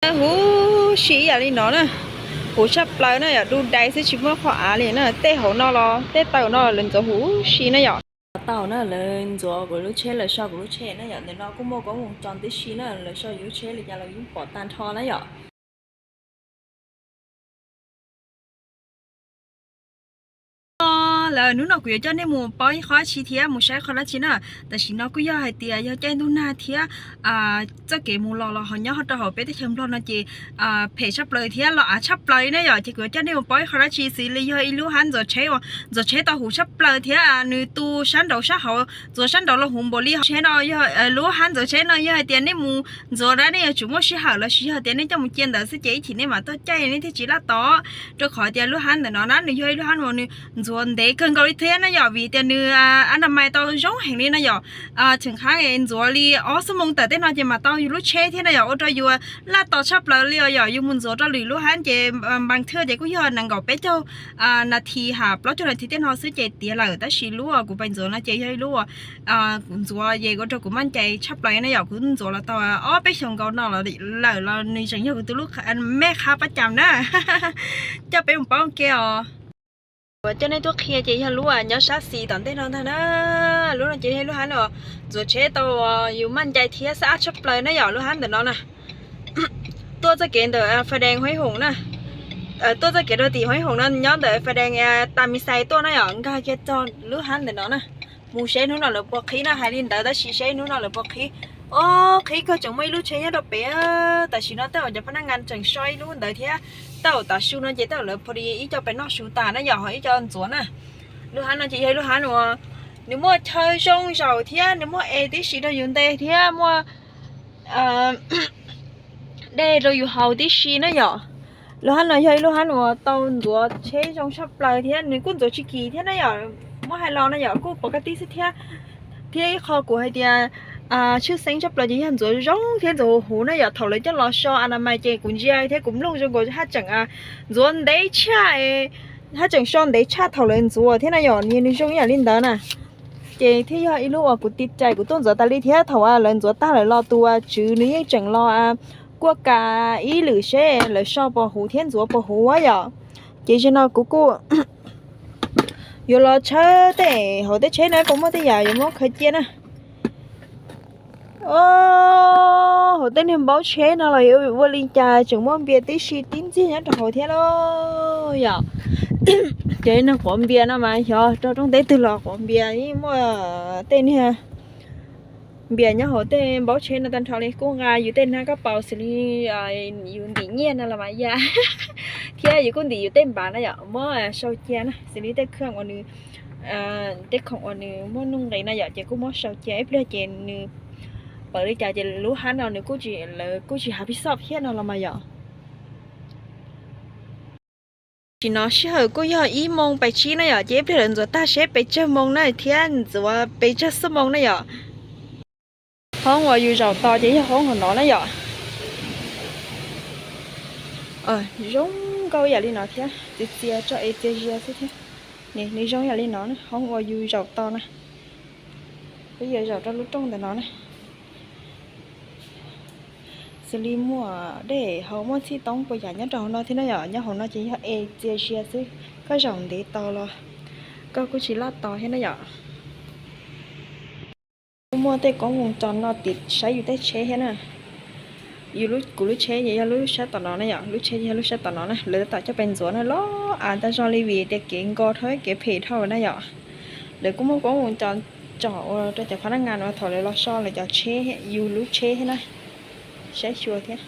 Huv si ib yam li no na, huv tshaj plaws na yom, du dais xwb tsis muaj qhov av li na. Tej hauv no los tej taw no lawv ntxuav huv si na yom. Tau na, lawv ntxuav kuv lub tsheb, lawv so kuv lub tsheb na yom. Ntawm no kuj muaj koob hmoov tso tib si na, lawv so yus lub tsheb li cas los yeej pom tag nrho na yom. Lawm, hnub no kuv yuav coj nej mus paub ib qho dab tsi thiab mus saib qhov dab tsi na. Tam sim no kuj yog hais tias yog caij ntuj nag thiab txoj kev mus los los ho nyob rau hauv peb teb chaws Nplog no ces phem tshaj plaws thiab los av tshaj plaws na yom. Ces kuv yuav coj nej mus paub ib qho dab tsi xws li yog ib lub hab ntxuav tsheb uas ntxuav tsheb tau huv tshaj plaws thiab nws tu sab nraud sab hauv, ntxuav sab nraud los huv npaum li. Tsheb no yog lub hab ntxuav tsheb no yog hais tias nej mus ntxuav na nej yuav tsum muaj sij hawm los sis yog tias nej coj mus cia ntawd xwb ces ib chim nej mam tuaj caij nej thiaj tsis laj tos. Rau qhov tias lub hab ntawm no na nws yog ib lub hab uas nws ntxuav ntev kawg nkaus li thiab na yom, vim tias nws a na mais tau zoo heev li na yom. Tseem qhab ntxuav li ob xuab moos tawm tej no ces mam tau yus lub tsheb thiab na yom, ua rau yus laj tos tshaj plaws li os yom. Yus mus ntxuav rau lwm lub hab ces npas thwj ces kuj yog nees nkaum peb caug nas this ha plaub caug nas this tej no xwb ces tiav lawm, tab sis lub uas kuv pais ntxuav no ces yog ib lub uas kuv ntxuav ces ua rau kuv maj ncaim tshaj plaws na yom. Kuv ntxuav los tau ob peb xyoos nkaus no lawm los nws tseem yog kuv tus lub mej qhab pab cas na. Coj peb mus paub ke os. Uas coj nej tuaj qhia ces yog lub uas nyob sab xis tom ntej no ntag na. Lub no ces yog lub hab uas ntxuav tsheb tau yus maj ncaim thiab xab ab tshaj plaws na yom, lub hab ntawm no na. Tuaj txoj kev ntawm fais dees Huaib Hoom na, tuaj txoj kev rau tim Huaib Hoom no nyob ntawm fais dees Tas Mis Xais tuaj na yom, nkag kiag txog lub hab ntawm no na. Mus seb hnub no lawv puas qhib na, hais li ntawd tab sis seb hnub no lawv puas qhib. Ob, qhib kawg, tseem muaj ib lub tsheb nyob rau pem. Tam sim no tej zaum cov phab naj ngas tseem so ib lub ntawd thiab. Tej zaum tav su no ces tej zaum lawv pha di ib co pais noj su tas na yom, ho ib co ntxuav na. Lub hab no ces yog ib lub hab uas nws muaj chaw zoo zaum thiab nws muaj es tib si rau yus nte thiab muaj dej rau yus haus tib si na yom. Lub hab no yog ib lub hab uas tau ntxuav tsheb zoo tshaj plaws thiab nws kuj ntxuav tsis kim thiab na yom. Muab hais los na yom kuj pov ka tib xwb thiab. Thiab ib qho kuv hais tias tshwj xeeb tshaj plaws ces yog ntxuav zoo thiab ntxuav huv huv na yom. Thaum lawv coj los so a na mais ces kuv ntsia thiab kuv mloog zoo nkaus haj tseem ntxuav ntev tshaj, haj tseem so ntev tshaj thaum lawv ntxuav thiab na yom, nws zoo ib yam li ntawd na. Ces thiaj yog ib lub uas kuv tiv cai kuv tuaj ntxuav tas li thiab. Thaum lawv ntxuav tag lawm los tus tswv nws yeej tseem los kuaj kas ib lwm seb lawv so puas huv thiab ntxuav puas huv yom. Ces zaum no kuv kuj yuav los tshawb tej hauv tej tsheb na, puas muaj tej yam yuav muab khaws cia na. Hauv tej niag npaub tsheb no los yuav ua li cas tseem muaj npias tib si tib ntxiag nyob rau hauv thiab lauj yom. Ces niag quav npias no mas xyov rau rooj teb twg los quav npias yeej muaj tej niag npias nyob hauv tej npaub tsheb no tag nrho li. Kuj nqa yus tej nab kab paus xws li yus ntim nyiaj no los mas ya, thiab yus kuj ntim yus tej npav na yom, muab sau cia na, xws li tej khoom uas nws, tej khoom uas nws muaj nuj nqis na yom, ces kuj muab sau cia ib pliag ces nws pawv li cas ces lub hab no nws kuj tsis, lawv kuj tsis hav pis xoj thiab no los mas yom. Tam sim no sij hawm kuj yog ib moos pais tsib na yom, ces ib pliag lawv ntxuav tag seb pes tsawg moos na thiab ntxuav pes tsawg xuab moos na yom. Hoob uas yus zaum tos ces yog hoob hauv no na yom. Zoo nkauj ib yam li no thiab, txias txias tso es txias zias xwb thiab. Nws zoo ib yam li no, hoob uas yus zaum tos na, peb yuav zaum rau lub rooj ntawm no na. Xws li muaj dej haus muaj txhij toob puas yam nyob rau hauv no thiab na yom. Nyob hauv no ces yog es txias zias xwb, koj zaum ntev tos los koj kuj tsis laj tos thiab na yom. Kuj muaj tej koob moo tso no tim saib yus tej tsheb thiab na. Yus, kuv lub tsheb ces yog lub sab tom no na yom, lub tsheb ces yog lub sab tom no na, lawv tab tom coj pes ntxuav na, los av tag zog li vim tias kev nko dhau kev phem dhau na yom. Lawv kuj muaj koob moo tso tsom ua rau cov phab nab ngas uas thaum lawv los so lawv cov tsheb, yus lub tsheb thiab na, saib xyuas thiab.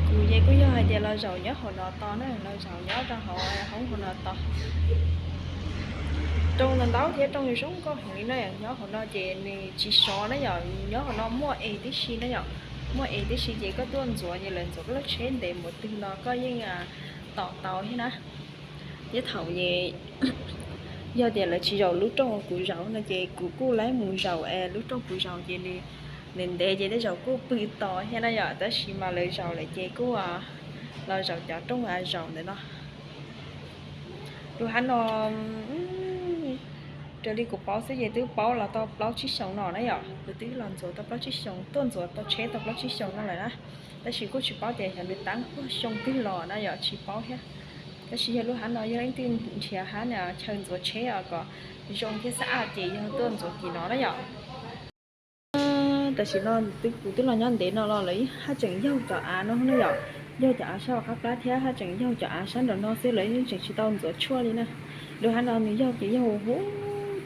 Kuv ces kuj yog hais tias los zaum nyob hauv no tos na, los zaum nyob rau hauv hoob hauv no tos. Rooj ntau ntau thiab rooj zoo nkauj heev li na, nyob hauv no ces nws tsis sov na yom, nyob hauv no muaj es tib si na yom, muaj es tib si ces koj tuaj ntxuav ces lawv ntxuav koj lub tsheb ntev npaum twg los koj yeej tos tau thiab na. Thiab thaum es yog tias lawv tsis zaum lub rooj uas kuv zaum no ces kuv kuj laib mus zaum es lub rooj kuv zaum ces nws ntev ntev ces tej zaum kuj pw tos thiab na yom, tab sis mas lawv zaum lawm ces kuj los zaum cov rooj zaum ntawm no. Lub hab no raws li kuv paub xwb ces twb paub los tau plaub tsib xyoos no na yom, kuv twb los ntxuav tau plaub tsib xyoos, tuaj ntxuav tau tsheb tau plaub tsib xyoos no lawm na. Tab sis kuj tsis paub tias xyov nws tab puag xyoo twg los na yom, tsis paub thiab. Tab sis yog lub hab no yog leej twg nrhiav hab chaw ntxuav tsheb os kom zoo thiab xab aj ces yog tuaj ntxuav kis no na yom. Tam sim no kuv twb los nyob ntev no los lawv haj tseem yaug cov av no na yom, yaug cov av sab qab plab thiab haj tseem yaug cov av sab nraum no xwb, lawv yeej tseem tsis tau ntxuav tshuaj li na. Lub hab no nws yaug ces yaug huv huv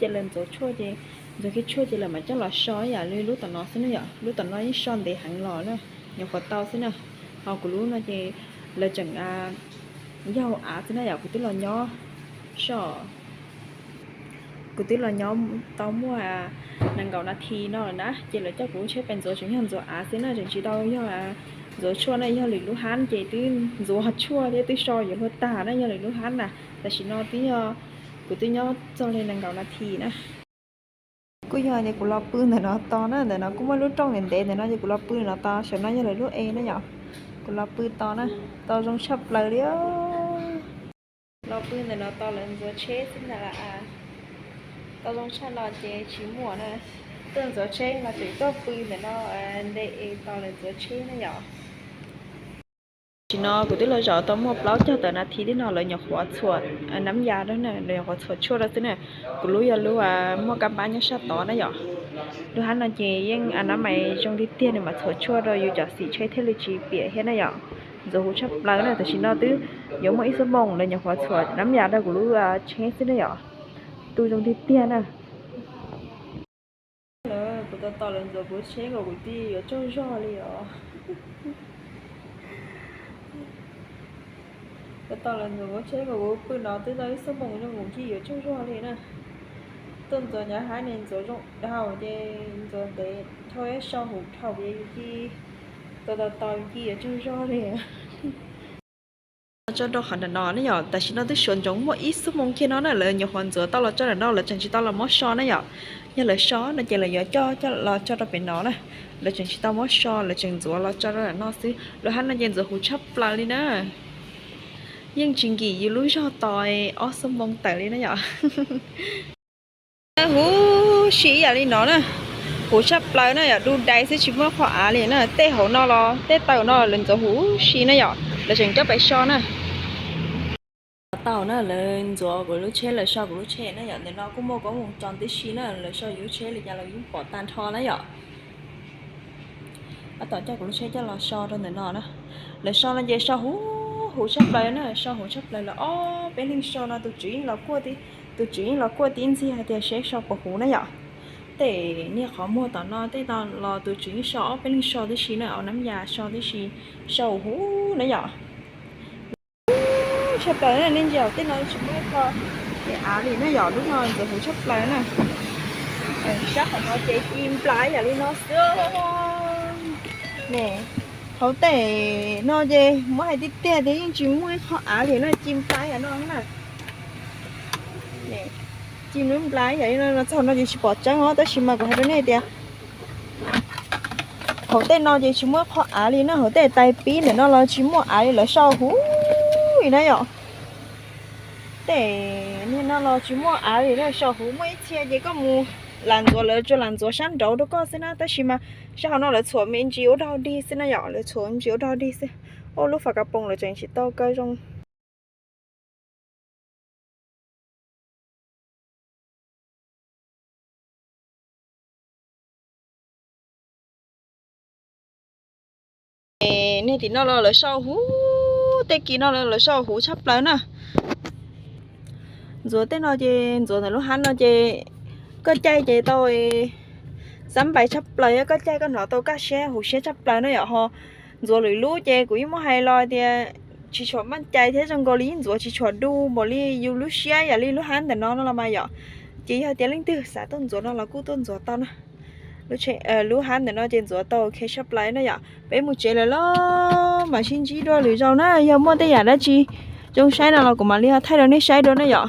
ces lawv ntxuav tshuaj ces, ntxuav kiag tshuaj ces lawv mam coj los so ib yam li lub tom no xwb na yom. Lub tom no yeej so ntev heev los na, nyuam qhuav tau xwb na. Ho kuv lub no ces lawv tseem yaug av xwb na yom, kuv twb los nyob so kuv twb los nyob tau muaj nees nkaum nas this no lawm na, ces lawv coj kuv lub tsheb pais ntxuav tseem yog ntxuav av xwb na, tseem tsis tau yog ntxuav tshuaj na. Yog lwm lub hab ces twb ntxuav tshuaj thiab twb so yuav luag tag na, yog lwm lub hab na. Tam sim no twb yog kuv twb nyob txog li nees nkaum nas this na. Kuj yog tias kuv los pw ntawm no tos na, ntawm no kuj muaj lub rooj ntev ntev ntawm no ces kuv los pw no tos, saum no yog lawv lub e na yom. Kuv los pw tos na, tos zoo tshaj plaws li. Los pw ntawm no tos lawv ntxuav tsheb xwb ntag. Tos zoo tshaj no ces tsis muaj na, tuaj ntxuav tsheb los tseem tuaj pw ntawm no nte es tos lawv ntxuav tsheb na yom. Tam sim no kuv twb los zaum tau muaj plaub caug tawm nas this li no, lawv nyuam qhuav txhuam nab yas rau na, lawv nyuam qhuav txhuam tshuaj rau xwb na. Kuv lub yog lub muaj kab npab nyob sab tod na yom. Lub hab no ces yeej a nab mais zoo tiag tiag, nws mam txhuam tshuaj rau yus cov xim tsheb thiaj li tsis piam thiab na yom. Ntxuav huv tshaj plaws na, tam sim no twb yuav muaj ib xuab moos lawv nyuam qhuav txhuam nab yas rau kuv lub tsheb xwb na yom. Tu zoo tiag tiag na. Lawv kuv tos tos lawv ntxuav kuv tsheb nkaus kuv twb yuav tsaug zog li os. Tos tos lawv ntxuav kuv tsheb nkaus kuv pw no twb tau ib xuab moos zoo kuv twb yuav tsaug zog li na. Tuaj ntxuav nyob hab ne ntxuav zoo dhau ces ntxuav ntev dhau, so huv dhau ces yus cia, tos tos tos yus cia yuav tsaug zog li. Tso rau qhov ntawm no ne yom, tam sim no twb suav ntsoov muaj ib xuab moos kiag no na, lawv nyuam qhuav ntxuav tau los tso ntawm no, lawv tseem tsis tau los muab so na yom. Yog lawv so no ces lawv yuav coj coj los tso rau pem no na. Lawv tseem tsis tau muab so, lawv tseem ntxuav los tso rau ntawm no xwb. Lub hab no ces ntxuav huv tshaj plaws li na. Yeej tsis nkim yus lub zog tos ob xuab moos tawm li na yom. Huv si ib yam li no na, huv tshaj plaws na yom, du dai xwb tsis muaj qhov av li na. Tej hauv no los tej taw no lawv ntxuav huv si na yom, lawv tseem coj pais so na. Tau na, lawv ntxuav kuv lub tsheb, lawv so kuv lub tsheb na yom, ntawm no kuj muaj koob moo tso tib si na, lawv so yus lub tsheb li cas los yeej pom tag nrho na yom. Tab tom coj kuv lub tsheb coj los so rau ntawm no na. Lawv so no ces so huv huv tshaj plaws na, so huv tshaj plaws, lawv ob peb leeg so no tus tswv yeej los kuaj tib, tus tswv yeej los kuaj tib ntxiag hais tias seb so puas huv na yom. Tej niag qhov muag tom no tej no los tus tswv yeej so, ob peb leeg so tib si na, ua nab yas so tib si, so huv na yom. Tshaj plaws na, nej ntsia tej no tsis muaj ib qho av li na yom, lub no ntxuav huv tshaj plaws na. Sab qhov no ces ci nplai yam li no xwb. Ne, hauv tej no ces muab hais tiag tiag tias yeej tsis muaj ib qho av li na, ci nplai yam no na. Ci nplai yam li no, txog no ces tsis pom tseeb os, tab sis mas kuv hais rau nej tias hauv tej no ces tsis muaj ib qho av li na, hauv tej tais pib ntawm no los tsis muaj av li, lawv so huv li na yom. Tej niag no los tsis muaj av li na, so huv, muaj ib txhia ces koj mus lam ntxuav, lawv tsuas lam ntxuav sab nraud rau koj xwb na, tab sis mas sab hauv no lawv txhuam me ntsis ua dog dig xwb na yom, lawv txhuam me ntsis ua dog dig xwb. Ua lub fas kas poos lawv tseem tsis tau kaw zoo. Nej, tim no los lawv so huv, tej kis no los lawv so huv tshaj plaws na. Ntxuav tej no ces ntxuav ntawm lub hab no ces koj caij ces tau xab npais tshaj plaws, koj caij koj hnov tau kaj siab huv siab tshaj plaws na yom. Ho ntxuav lwm lub ces kuv yeej muab hais los tias tsis tshua maj cai thiab, zoo nkaus li yeej ntxuav tsis tshua du npaum li yus lub siab yam li lub hab ntawm no no los mas yom. Ces yog tias leej twg xav tuaj ntxuav no los kuj tuaj ntxuav tau na. Lub hab ntawm no ces ntxuav tau ok tshaj plaws na yom. Peb mus tsev lawm los mam sib ntsib dua lwm zaus na, yog muaj tej yam dab tsi zoo saib no los kuv mam li ho thaij rau nej saib dua na yom.